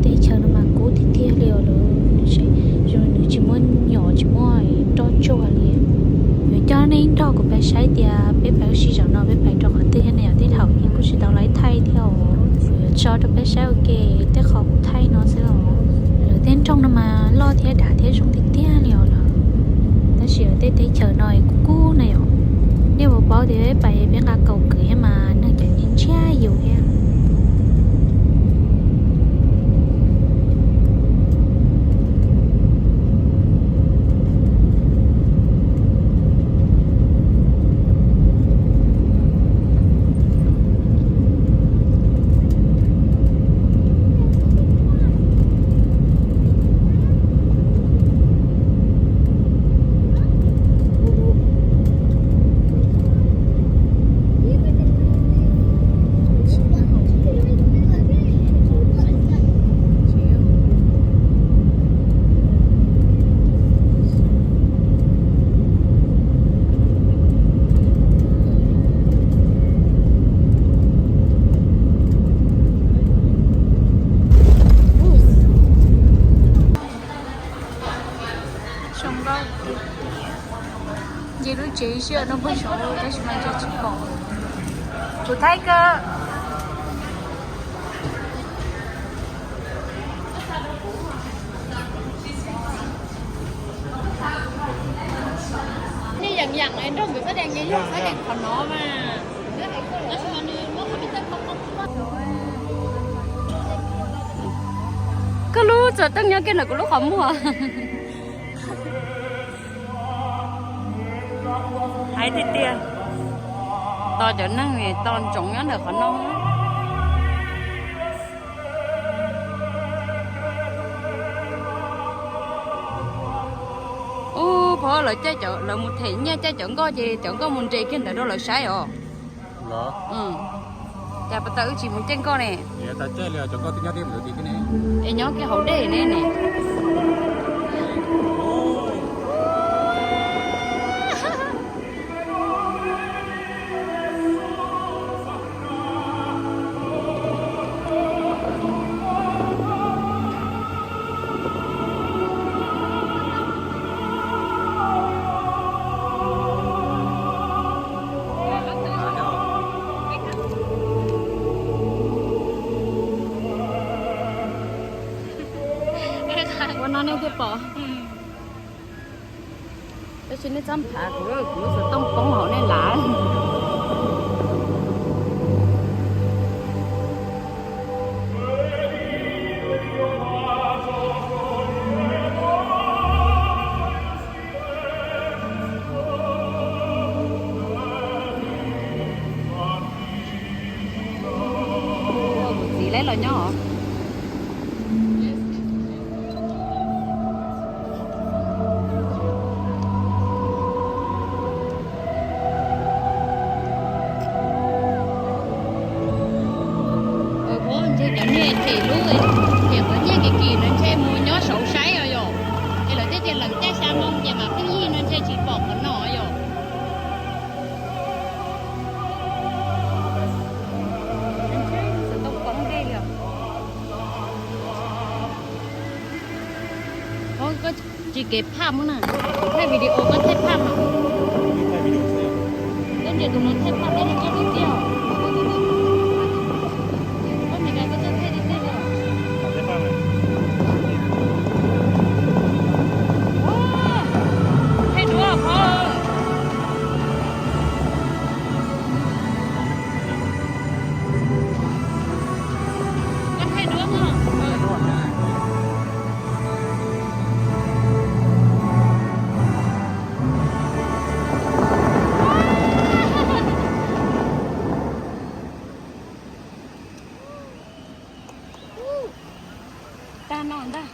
Teb chaws no mas kub tiag tiag li os lawm, zoo li nws tsis muaj nyom tsis muaj roj tsuag li. Yuav coj nej nrog kuv pais saib tias peb pais ua si zaum no peb pais rau qhov twg thiab ne yom, tej thaum yeej kuj tsis tau laiv thaij thiab os. Yuav tso rau peb saib ua ke tej qhov kuv thaij no xwb os. Lawv tej nroog no mas loj thiab dav thiab zoo tiag tiag li os lawm. Tab sis tej teb chaws no kub kub na yom. Nej puas paub tias peb pais peb nqa kaus kwv thiab mas neeg cov nyiaj ntsiag yus thiab. Nce lub tsev ib sij hawm no puag saud tab sis mas nce tsis pom. Kuv thaij kawg. Nej yeem yeem nrog nkawd sab dees, yog sab dees qhov no mas. Koj lub txawm teej nyob kiag ntawm kuv lub qhov muag. Hais tiag tiag, tos cov neeg tos ntsoov nyob ntawm qhov no. Ub, pov lawv caij, lawv mus them nyiaj caij cov nkoj ces cov nkoj mus nres kiag ntawd rau lawv saib os. Cas pas tas wb tsis mus caij nkoj ne? Es nyob kiag hauv dej ne ne. Ua no nej thiaj pom. Tab sis nej txhob nphav kuv, kuv lub xov tooj poob hauv nej lav. Kuv txiv lawv los nyob os. Ntshe cov niag them lub, them qhov nyiaj kim kim no ntshe mus nyob saud saib os yom. Es lawv thiaj tias lawv caij xya moo ces mam pheej yig no ntshe tsis pom qhov no yom. Xov tooj poob dej li os. Koj tsis kev phaj muab na, kuv thaij video koj thaij phaj mas. Koj ntsia tus no thaij phaj teb no koj tiag tiag. Koj Meskas koj txawj thaij tiag tiag li. Thaij duab qhov. Koj thaij duab mog. Tag no ntag.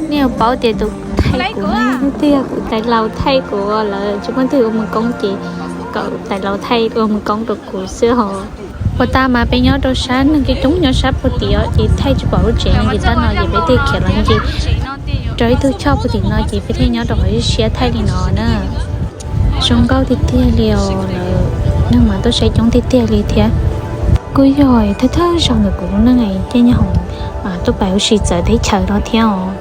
Nej yuav paub tias tus thaij kuv, twb yog kuv tais laus thaij kuv, lawv tsis muaj twg ua mus koob ces kom tais laus thaij ua mus koob rau kuv xwb hos. Ua tas mas peb nyob rau sab neeg coob coob nyob sab puag tim os ces thaij tsis pom lub tsev no ces tag no ces peb thiaj khiav los nce. Rau ib tug choj puag tim no ces peb thiaj nyob rau qhov siab thaij li no na. Zoo nkauj tiag tiag li os, lawv neeg mas tuaj saib coob tiag tiag li thiab. Kuj yog thawj thawj zaug ntawm kuv lub neej caij nyob hoom tuaj pais ua si txawv teb chaws no thiab os.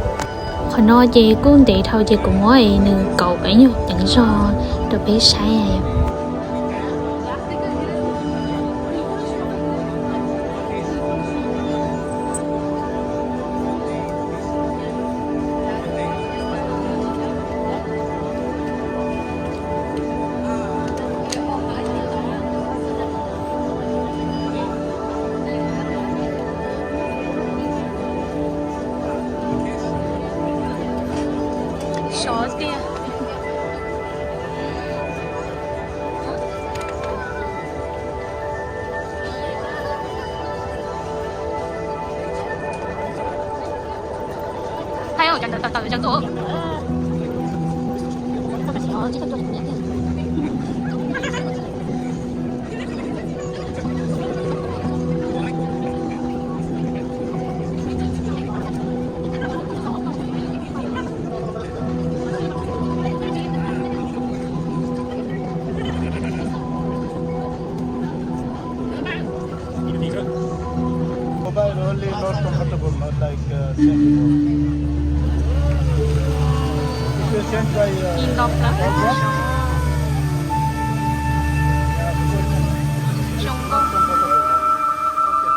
Qhov no ces kuj ntev dhau ces kuv muab nws kaum ib nyuag ceev zog rau peb saib. Sov tiag. Mobile only, not comfortable, not like, uh, same before. If you change by, uh, Nyiv nkaus plaub. Yeah, because it's not comfortable. Okay.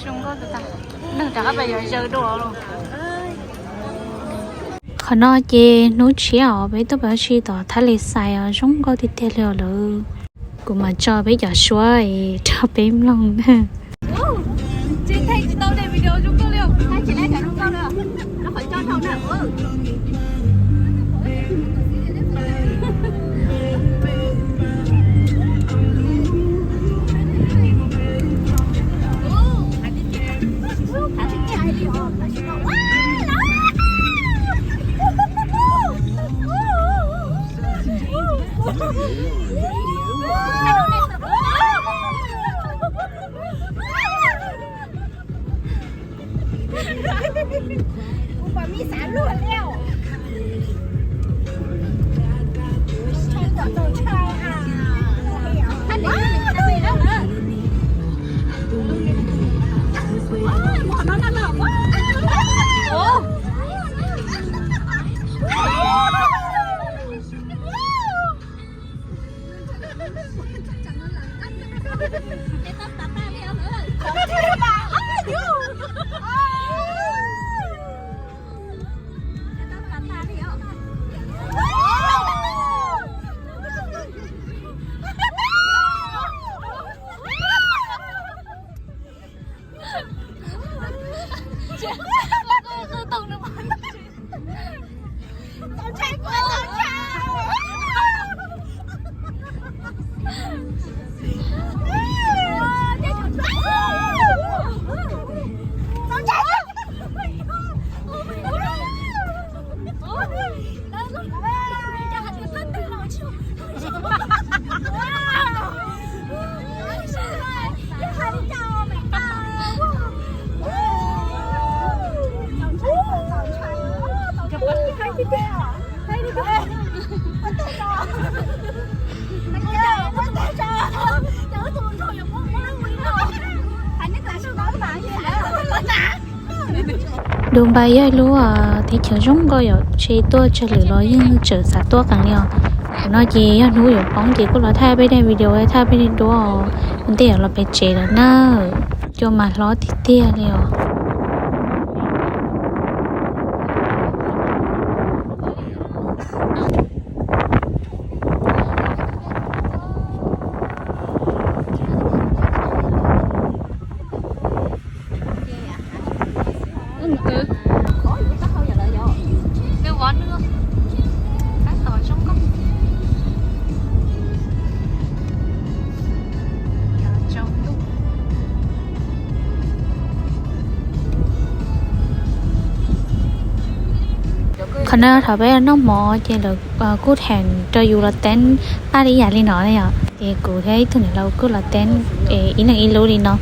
Zoo nkauj tas tas. Neeg rov qab pem yuav zaws dua los. Qhov no ces hnub tshiab os, peb tuaj pem ua si tom Thaj Lis Xais os, zoo nkauj tiag tiag li os lawv. Kuv mam tso peb cov suab es rau peb mloog na. Dubai yog ib lub teb chaws zoo nkauj yom, ntshe tuaj tsawg lwm los yeej tseem xav tuaj qees li os. Thaum no ces yog hnub yuav poob ces kuj los thaij peb daim video, thaij peb daim duab os. Ua ntej yuav los pem tsev lawm na, cua mas hlob tiag tiag li os. Qhov no thaum peb noj mov ces lawv kuj theem rau yus los teeb paj li yam li no na yom, ces kuv thiab ib tug niam laus kuj los teeb ib leeg ib lub li no.